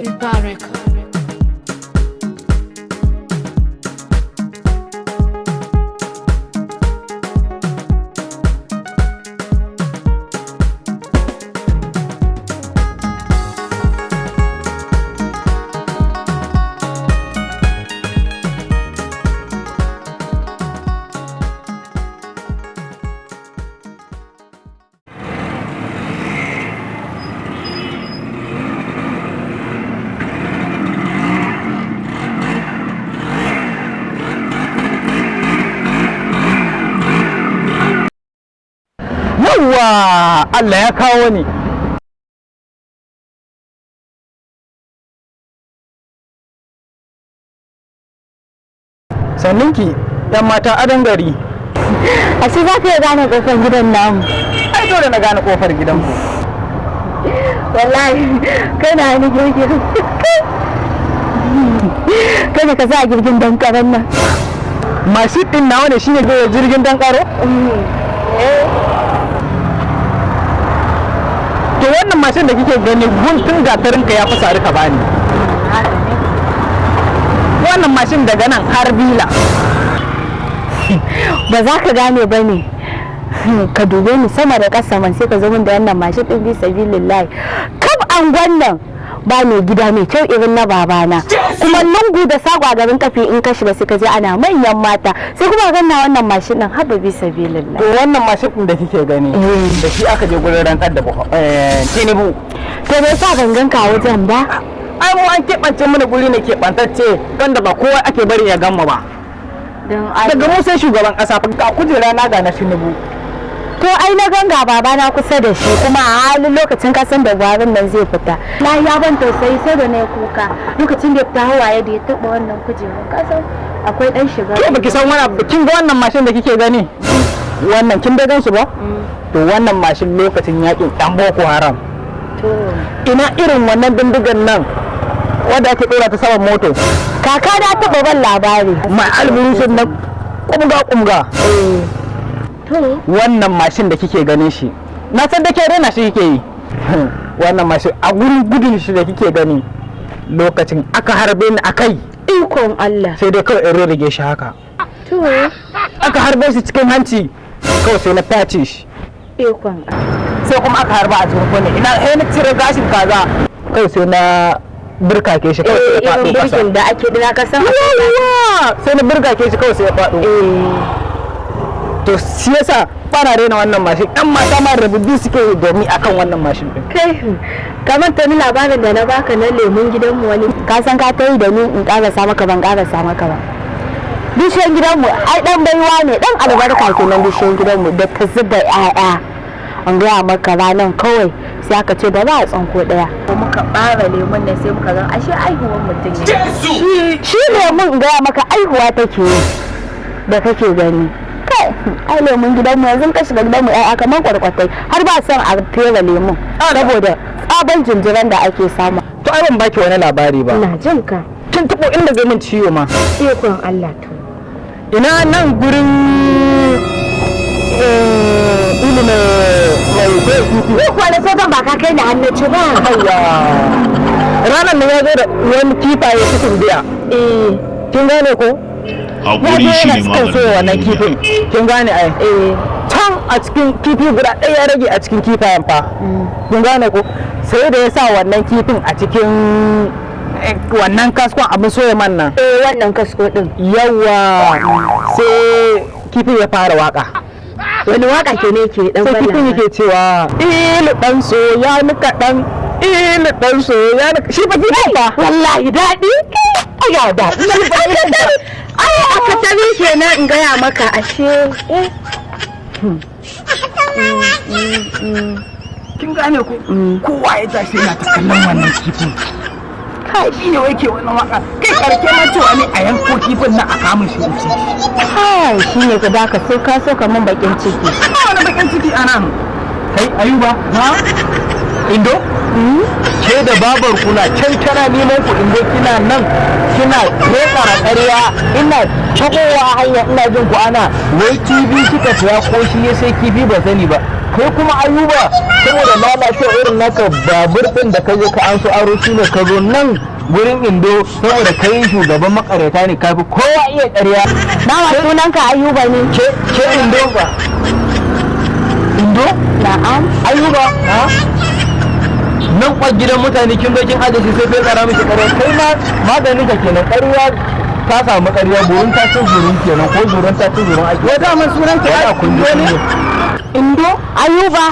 Mubarak. Yawwa, Allah ya kawo ni. Sanninki, yan mata adon gari. Ashe za ka iya gane kofar gidan namu. Ai dole na gane kofar gidanku. Wallahi, kai na ni girgin. Kai ne ka sa a girgin dankaran nan. Mashin din nawa ne shine zai jirgin dan karo? To wannan mashin da kike gani guntun gatarin ka ya fi sari ka bani. Wannan mashin daga nan har bila. Ba za ka gane ba ne. Ka dube ni sama da ƙasa man, sai ka zo min da wannan mashin ɗin, bisa bilillahi. Kaf angon nan ba mai gida mai kyau irin na babana. Kuma lungu da saƙo a garin kafi in ka shiga sai ka je ana manyan mata. Sai kuma ganna wannan mashin ɗin, haba, bisa bilillahi. To wannan mashin din da kike gani da shi aka je gurin rantsar da Tinubu. To me yasa ban ganka a wajen ba? Ai mu an keɓance mana guri ne keɓantacce wanda ba kowa ake bari ya gamma ba. Don Daga mu sai shugaban ƙasa fa, ga kujera na ga na Tinubu. To ai na ganga babana kusa da shi, kuma a halin lokacin kasan da gwarin nan zai fita. Na ya ban tausayi, sai da na yi kuka lokacin da ya fita, hawaye da ya taɓa wannan kujerun, kasan akwai ɗan shiga. To baki san wani abu, kin ga wannan mashin da kike gani? Wannan kin da gansu ba? To wannan mashin lokacin yakin ɗan Boko Haram. To Ina irin wannan bindigan nan wanda ake ɗora ta saman moto. Kaka na taɓa ban labari. Mai alburushin nan kumga kumga. To Wannan mashin da kike ganin shi, na san da ke rena shi kike yi. Wannan mashin a gurin gudun shi da kike gani lokacin aka harbe ni akai, Ikon Allah. sai dai kawai in rage shi haka. To Aka harbe shi cikin hanci, kawai sai na face shi. Ikon Allah. Sai kuma aka harba a cikin kunne, ina sai na cire gashin kaza, kawai sai na birkake shi, kawai sai Eh, ya faɗo irin ƙasa. birkin da ake dina kasan. Yawwa, sai na birkake shi, kawai sai ya faɗo. To shi yasa bana rena wannan mashin, ɗan mata ma rububi suke yi domin akan wannan mashin ɗin. Kai, kamar ta ni labarin da na baka na lemun gidanmu, wani ka san ka ta yi da ni in karasa maka, ban karasa maka ba. Bishiyar gidanmu ai dan baiwa ne, dan albarka kenan. Bishiyar gidanmu da ta zuba 'ya'ya, an gaya maka, ranan kawai sai aka ce ba za a tsanko daya. Muka bara lemun nan, sai muka gan ashe aihuwan mutum ne shi lemun. In gaya maka, aihuwa take yi da kake gani. Kai, ai lemun gidanmu yanzu ka shiga gidanmu 'ya'ya kamar kwarkwatai, har ba son a fere lemun saboda tsaban jinjiran da ake samu. To ai ban baki wani labari ba. Ina jin ka. Kin tabo inda zai min ciwo ma. Ikon Allah, to. Ina nan gurin ilimin mai kai kifi. Ni kuwa na sojan ba ka kai ni hannu ci ba. Ayya, ranar nan ya zo da wani kifaye cikin biya. Kin gane ko? Ya Hakuri zo shi yana ne cikin soya wannan maganin kifin. duniya. Kin gane ai? Can a cikin kifi guda ɗaya ya rage a cikin kifayen fa. Kin gane ko? Sai da ya sa wannan kifin a cikin wannan kaskon abin soya man nan. Eh, wannan kasko din. Yawa, sai kifin ya fara waka. Wani waka ke ne ke dan Sai ban kifin labari? yake cewa, "Ilu dan soya ni kaɗan, ilu dan soya ni." Shi fa kifin fa. Wallahi daɗi, ai daɗi, ai aka tare kenan. In gaya maka, ashe eh. Kin gane ko? Kowa ya tashi yana ta kallon wannan kifin. Kai, shi ne wai ke wannan waka. Kai, karke ma cewa ne a yanko kifin nan a kamun shi in ci. Kai, shi ne ka daka so ka so ka min bakin ciki. Ba wani bakin ciki a nan. Kai Ayuba ha, Indo, ke da babar kuna can tana neman ku, Indo, kina nan kina kokara ƙarya. Ina tahowa hanya ina jin ku ana wai kifi kika saya ko shi ya sai kifi, ba sani ba. Kai kuma Ayuba, saboda lalacewa irin naka, babur din da ka je ka an so aro shine ka zo nan gurin Indo, saboda kai shugaban makareta ne, kafi kowa iya ƙarya. Dama sunanka Ayuba ne. Ke Indo ba, Indo? Na'am. Ayuba, nan kwa gidan mutane kin zo kin aje shi, sai tsara miki ƙarya. Kai ma maganin ka kenan, ƙarya ta samu ƙarya, burin ta ci burin kenan, ko burin ta ci burin ake. Wai daman sunan ka Wala kun ji Indo ne? kun Indo? Ayuba.